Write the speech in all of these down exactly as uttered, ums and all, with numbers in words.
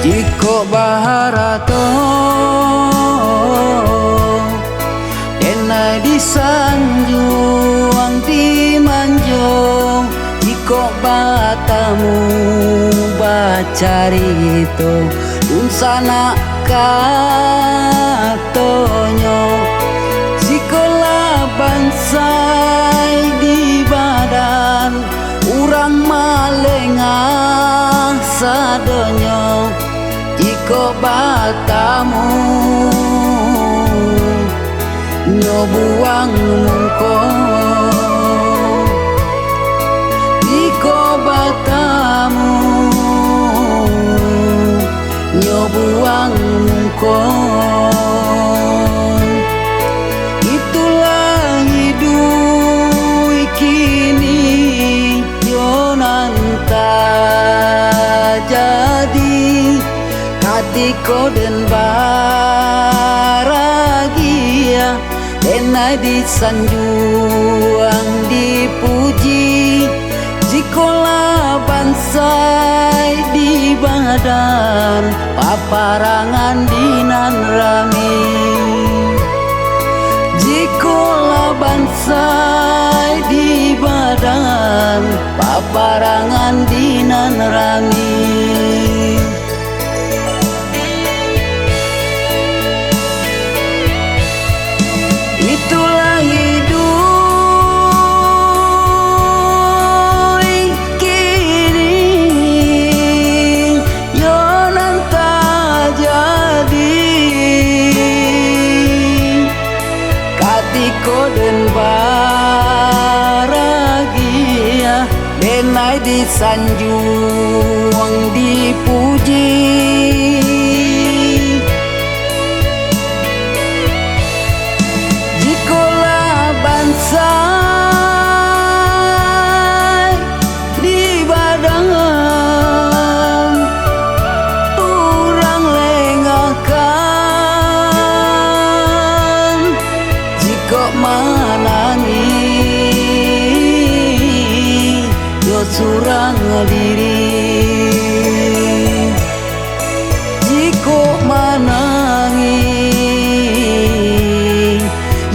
Jikok baharato, denai disanjuang dimanjo, jikok batamu bacarito, dunsanak katonyo, jikok lah bansai di badan, urang malengah sadonyo, jikok batamu nyo buang mungko, jikok batamu nyo buang mungko. Itulah iduik kini yo nan tajadi, katiko den baragiah, denai disanjuang dipuji, jikok lah bansai di badan, paparangan di nan rami. Jikok lah bansai di badan, paparangan di nan rami. Itulah iduik kini yo nan tajadi, katiko den baragiah, denai disanjuang dipuji, jikok lah bansai di badan, urang lengahkan, jikok manangih yo surang diri, jikok manangih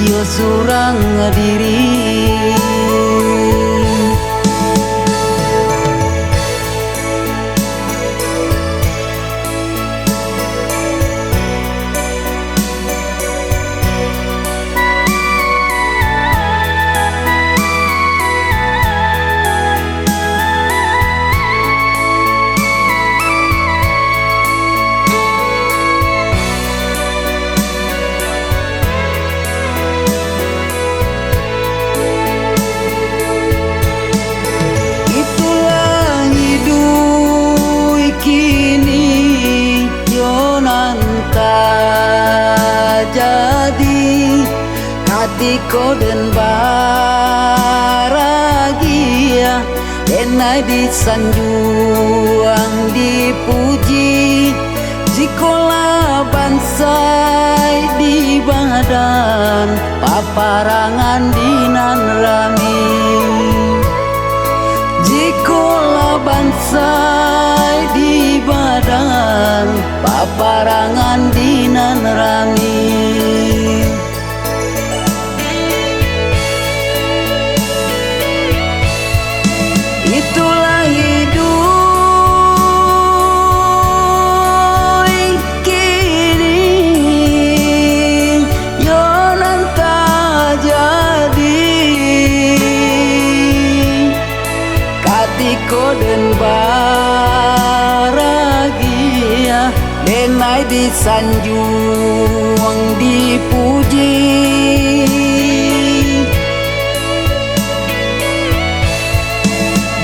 yo surang diri. Itulah iduik kini yo nan tajadi, katiko den baragiah, denai disanjuang dipuji, jikok lah bansai di badan, paparangan di nan rami. Jikok lah bansai di badan, paparangan di nan rami. Itulah iduik kini yo nan tajadi, katiko den baragiah, denai disanjuang dipuji,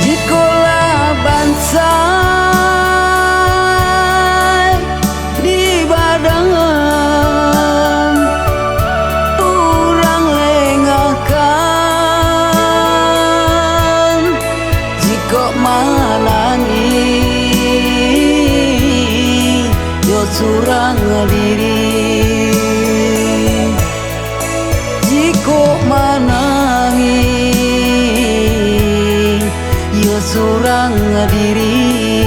jikok lah bansai di badan, urang lengahkan, jikok manangih yo surang diri, jikok manangih yo surang diri.